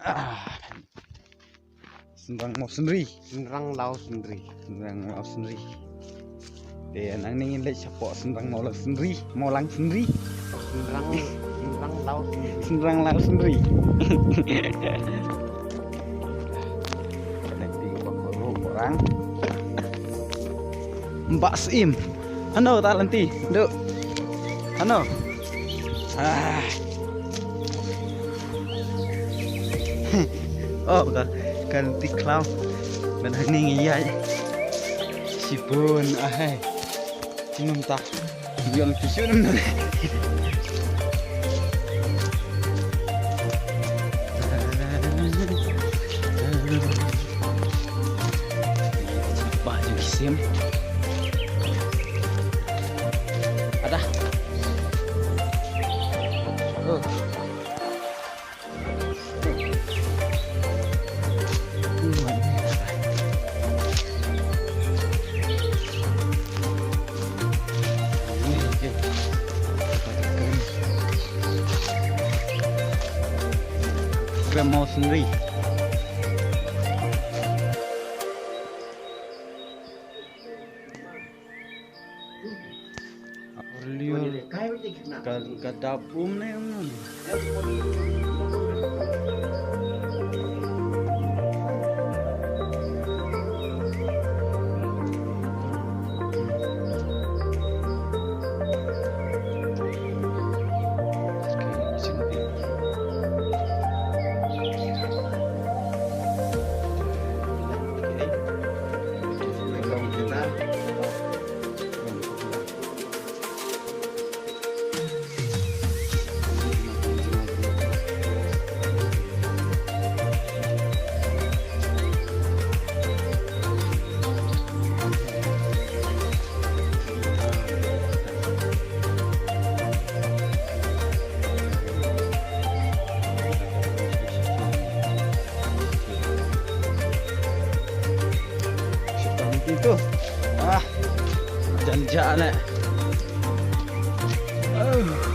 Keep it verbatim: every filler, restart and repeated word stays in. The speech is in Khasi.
Ah. Synrang Mawsynri. Synrang Lawsynri. Synrang Lawsynri. Te nangne ngin leit shapoh Synrang Mawlangsynri. Mawlangsynri. Synrang, Synrang Lawsynri. Synrang Lawsynri. Nanti orang. Mbak Sim. Ano ta lynti. Duk. Ano. Ah. Oh, ka, ka lynti khlaw. Ban hangne ngi ïaid. Shibun, ahai. Shnong ta. Ïong ki shun. Bah, jong ki sim. Ada. Oh. Grandma sendiri. Ka, ka dap um ne um ne. Itu. Ah. Jan ja ne. Oh.